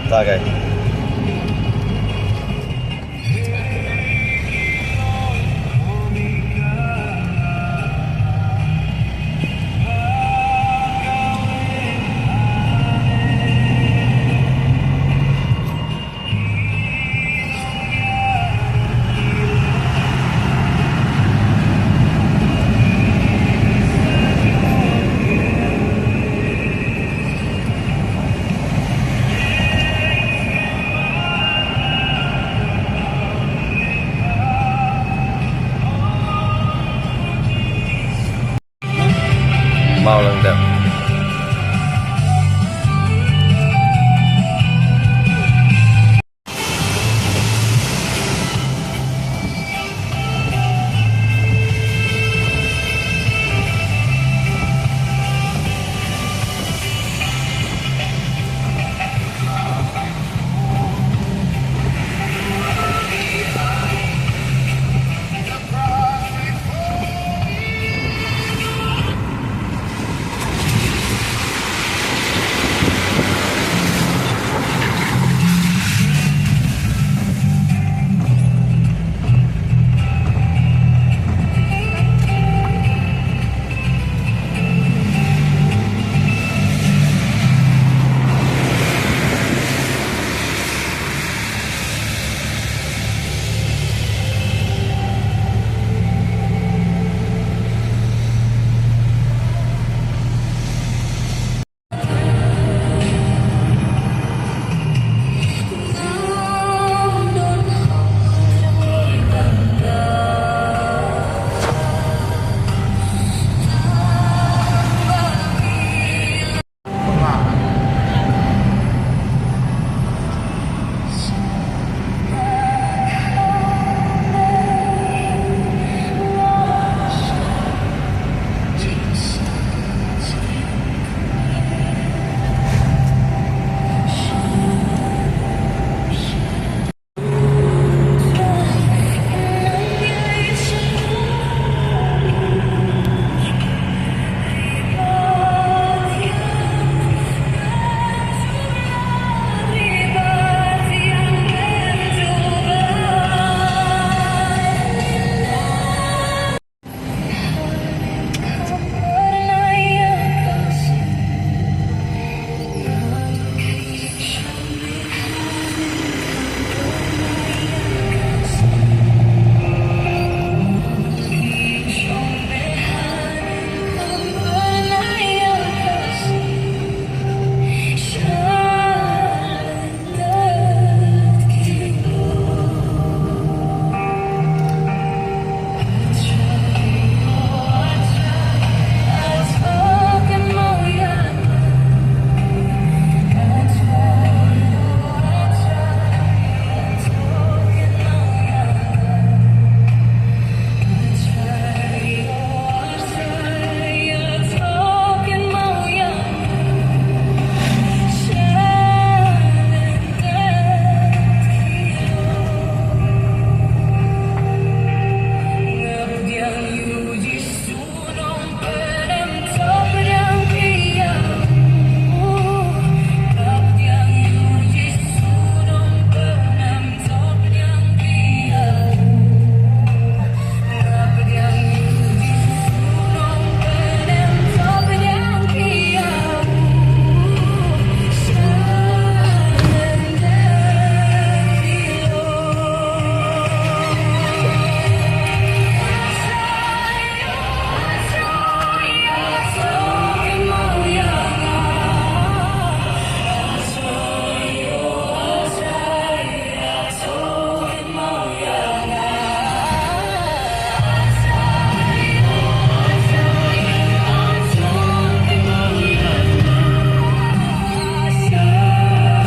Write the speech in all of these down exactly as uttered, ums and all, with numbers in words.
Lage. Mawlyngkdem.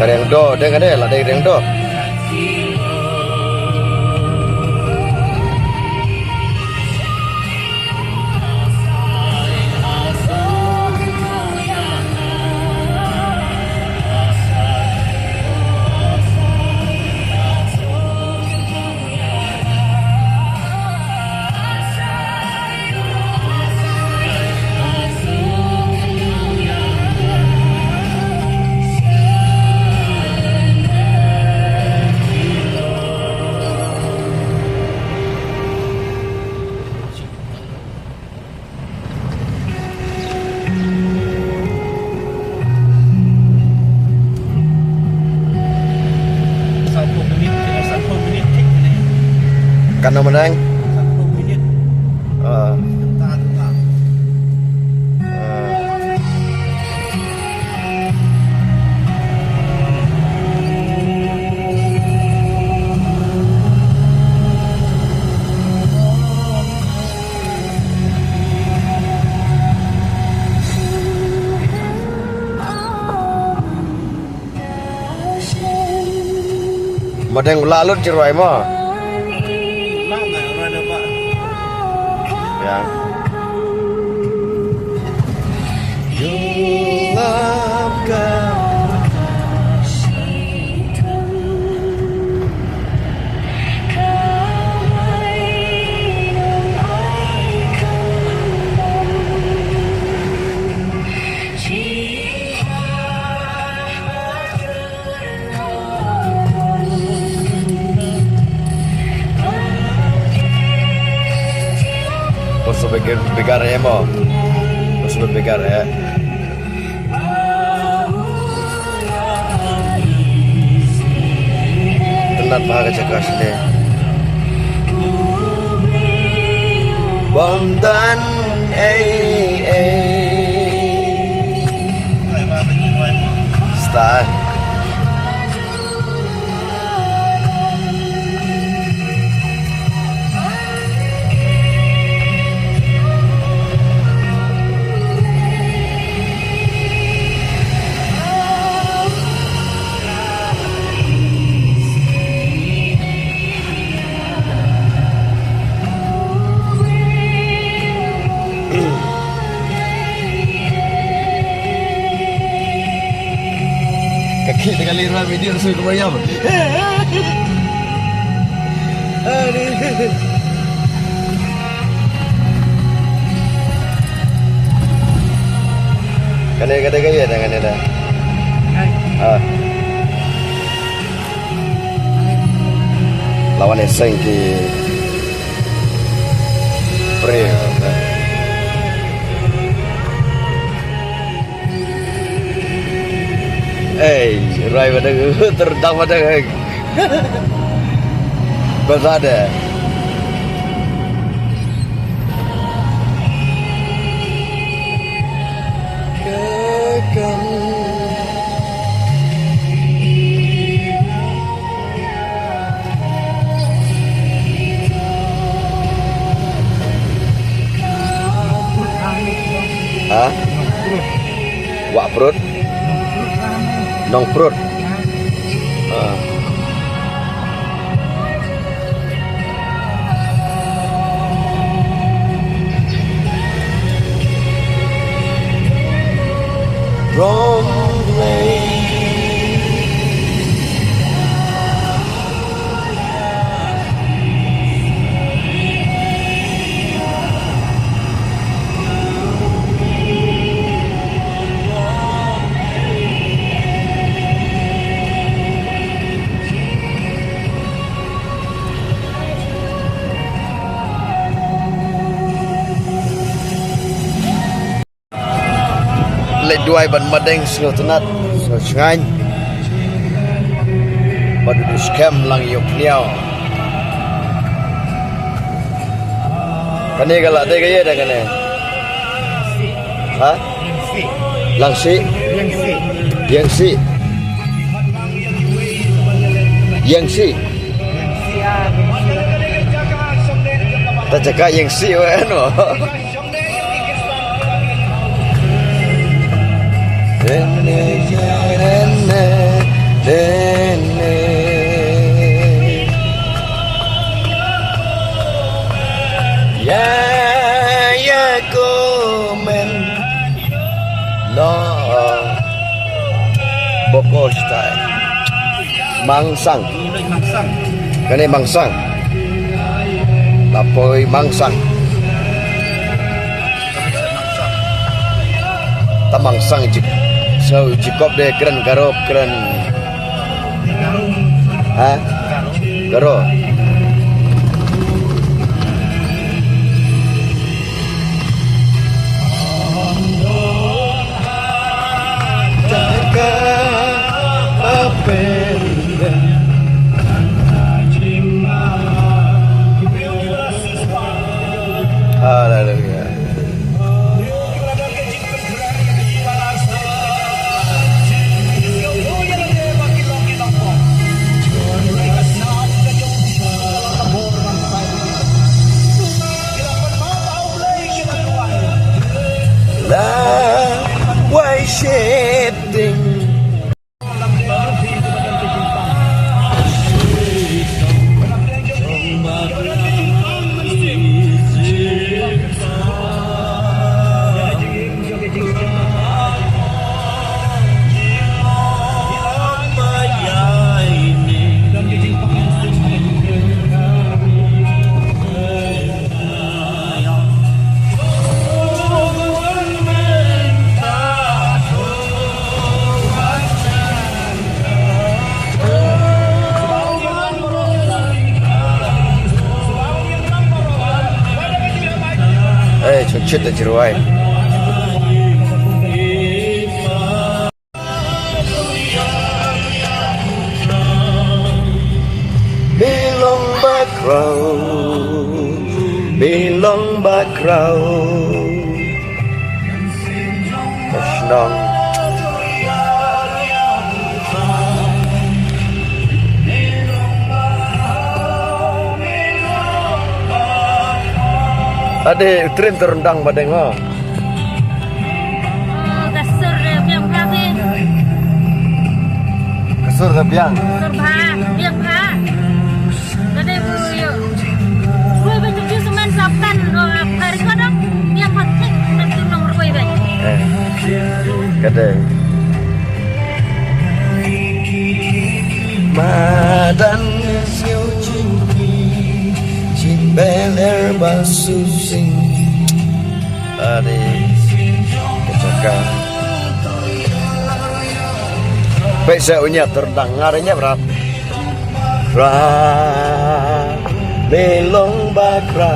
Ka riang doh, deng ka dei, la dei riang doh. Nang Madeng. Ah. Ah. Madeng u la lut jingrwai mo. Yang. Bos begar, begar eh mo. Bos begar eh. Tynnat bha ka jaka shane. Bym don ei ei. Style. Ka khih te ka leit rwai video sui ka Mariam. Kane, kane ka ïa da kane da. Ah. La wan ïaseng ki briew. Ei, rai pada, terdang pada. Bazar deh. Ha? Wah Prut. Nong Prut. Ha. Wrong way. Leit duwai ban madeng sngewtynnat sngewshngaiñ. Bad u skhem lang ïoh pniaw. Kane ka la dei ka ïa da kane. Ha? Langsi. Yangsi. Yangsi. Ta jaka Yangsi wa no. Ya, ya, komen. No. Boko style. Mangsang. Mangsang. Kane Mangsang. Lapoi Mangsang. Ta Mangsang jik. So jikop de kren Garo kren. Ha? Garo. Eh, chut chut da jirwai. Bilong bakrau, bilong bakrau. Ka shnong. Ade, u Trin te ryndang ba dei nga. Oh, ka sur, eh, biang bha phi. Ka sur ka biang. Sur bha, biang bha. Ka dei bu ïoh. Rwai ba ju ju semen sa ptan, oh, ap ka ri ka dong. Biang bha thik, ka tu nong rwai ba. Eh. Ka dei. Madan siew jingki, jingbeler ba susing. Ade, ka jaka. Peit sa u ñiat te ryndang, nga ruh ñiat brat. Kra, me long ba kra.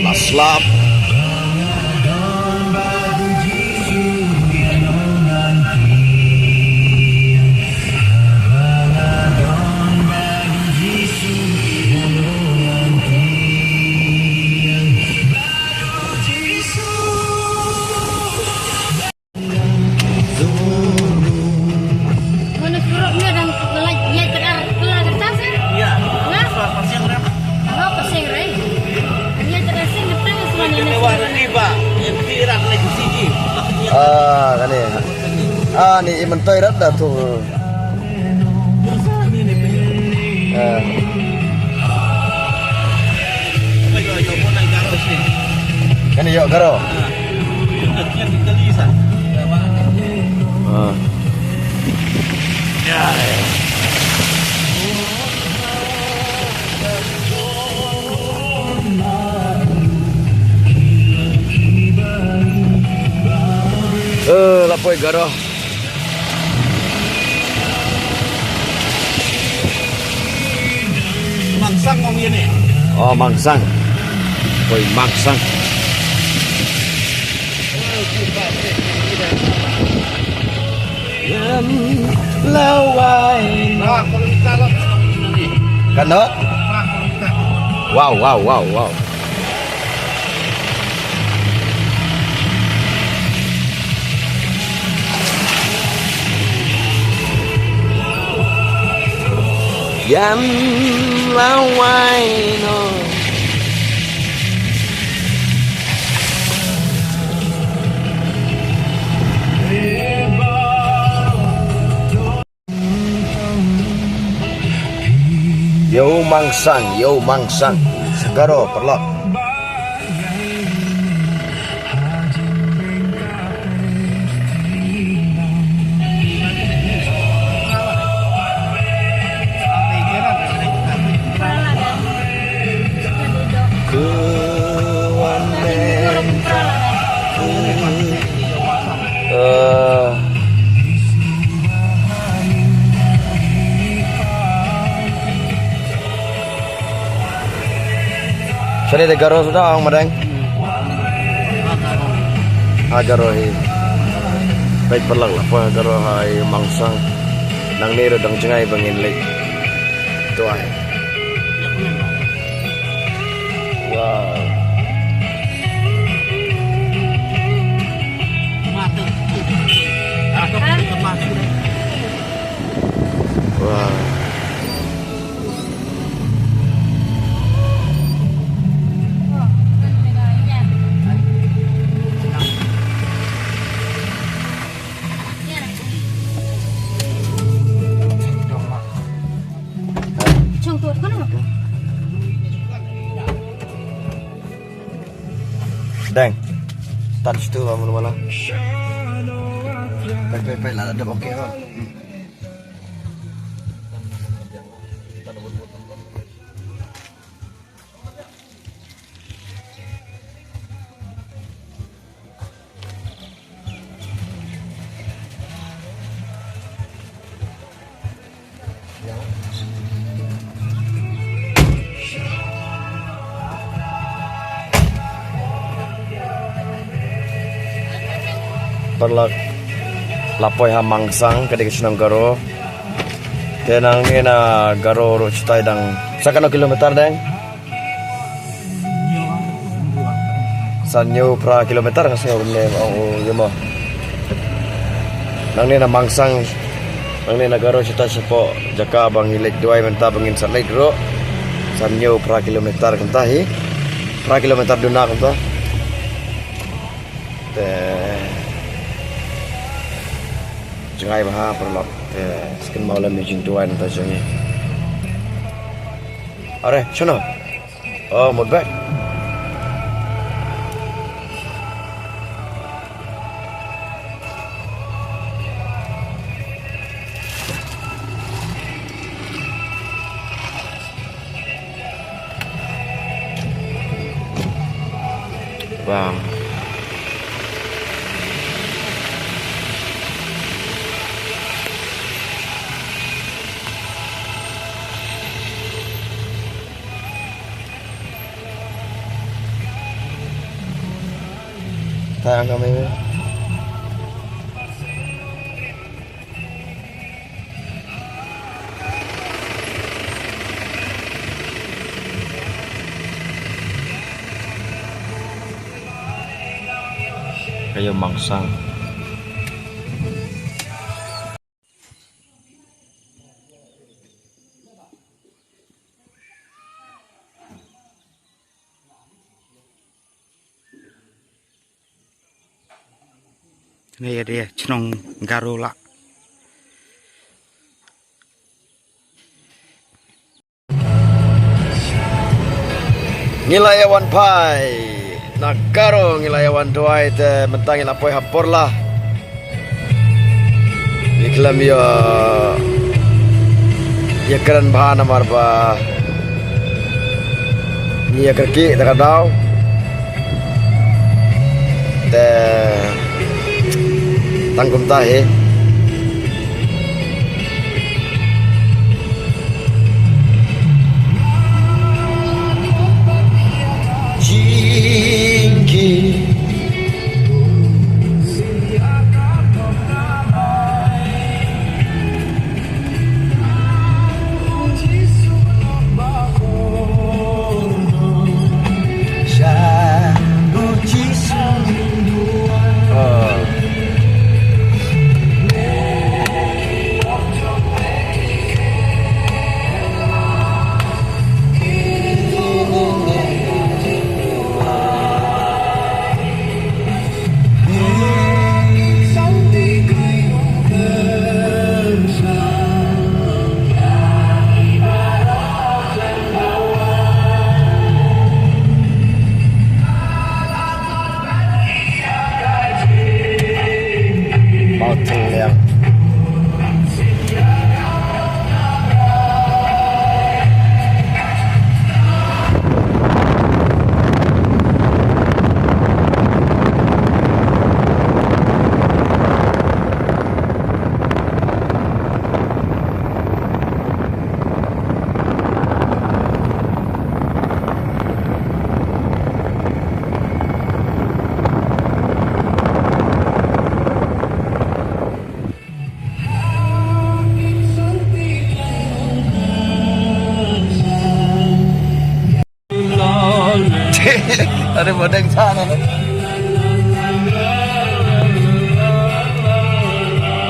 La slap. Mano suruh dia dan kelaj dia terar kelar kertas ya? Iya. Nah, soal pasien rem. Oh, pasien rem. Dia terasing ngetang selama ini. Wah, riba. Yang tidak lagi siji. Ah, kane. Ah, ni i myntoi rat da tu. Ah. Kane ïoh Garo. Ah. Eh, la poi Garo. Mangsang ngong ïa ne. Oh, Mangsang. Poi Mangsang. Yam lawai. Kano? Wow, wow, wow, wow. Yam lawai no. Ïa u Mangsang, ïa u Mangsang. Garo paralok. Ke wan men. Eh, Kane da Garo suda ong madang. Ha Garo hi. Peit paralok la poi ha Garo ha i Mangsang. Nangne ruh dang jngai ba ngin leit duwai. Wow. Wow. Dang. Touch tu, amun mana? Peit, peit, peit, lah, dah okey, ha. Paralok, la poi ha Mangsang, ka dei ka shnong Garo. Te nangne na Garo ruh shatai dang sa katno kilometer dang? San hynñiew phra kilometer nga sngew kumne, ong u ïa mo. Nangne na Mangsang, nangne na Garo shatai shapoh jaka ba ngi leit duwai mynta ba ngin sa leit ruh. San hynñiew phra kilometer kumta hi. Phra kilometer duna kumta. Te jngai bha paralok. Te skin maw lem ni jingduwai nangta jong ngi. Are, shano? Oh, mut bek. Wow. Tang kami. Kayo Mangsang. Ngi ïa dei shnong Garo lah. Ngi la ïa wan phai na Garo, ngi la ïa wan duwai te mynta ngi la poi ha Porla. Ngi khlem ïa, ïa kren bha namar ba ngi ïa kyrkieh da ka daw. Te tang kumta hi.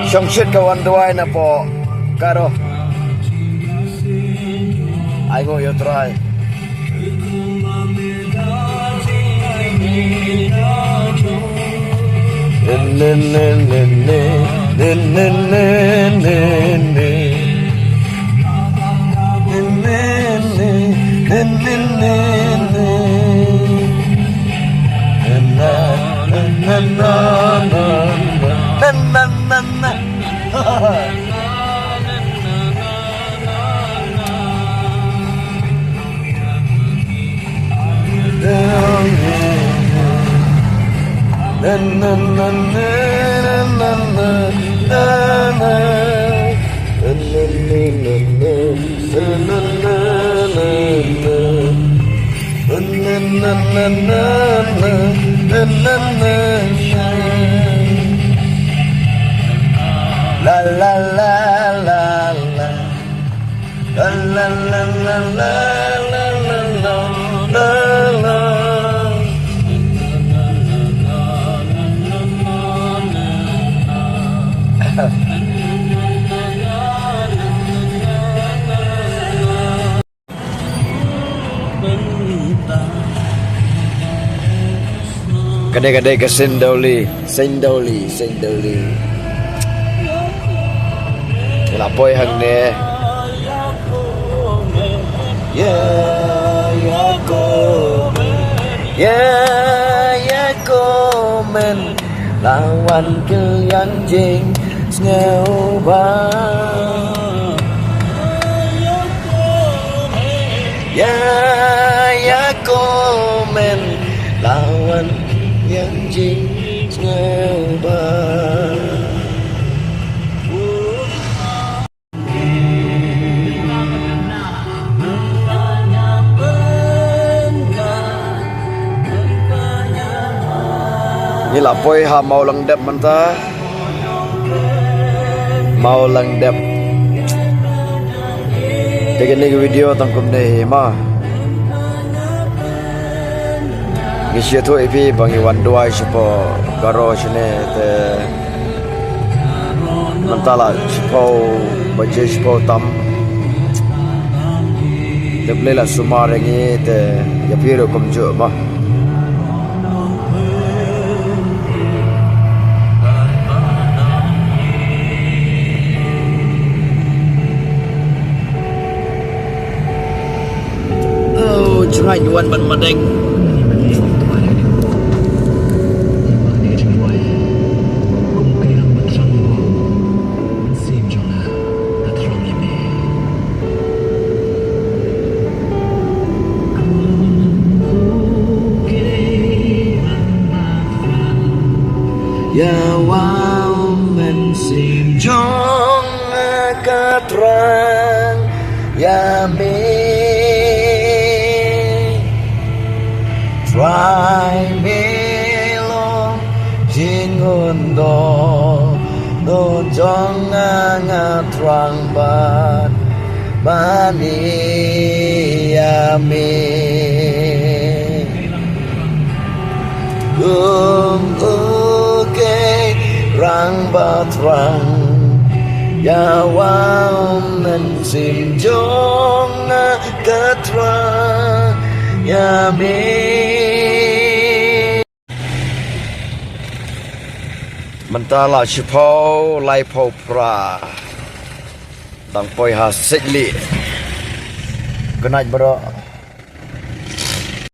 Shong shit ka wan duwai na pdeng Garo. Ai nguh ïa u Trai. La la la la la. La la la la la. Ka dei, ka dei ka Sindoli, Sindoli, Sindoli. Ngi la poi hangne. Ya, ya ko. Ya, ya ko men. La wan kylliang jingsngewbha. Ya, ya ko men. La wan kylliang jingsngewbha. Ngi la poi ha Mawlyngdep mynta. Mawlyngdep. Te kane ka video tang kumne hi ma. Ngi shu ïathuh ïa phi ba ngi wan duwai shapoh Garo shane te mynta la shiphew baje, shiphew tam. Te Blei la sumar ïa ngi te ïa phi ruh kumjuh ma. Oh, jngai wan ban madeng. Ïa u mynsiem jong nga ka thrang ïa me. Trai me long jingkyndong, to jong nga nga thrang ban mane ïa me. Kum u kei rangbah thrang ïa u mynsiem jong nga ka thrang ïa me. Mynta la shiphew laiphew phra. Dang poi ha Sitli. Good night bro.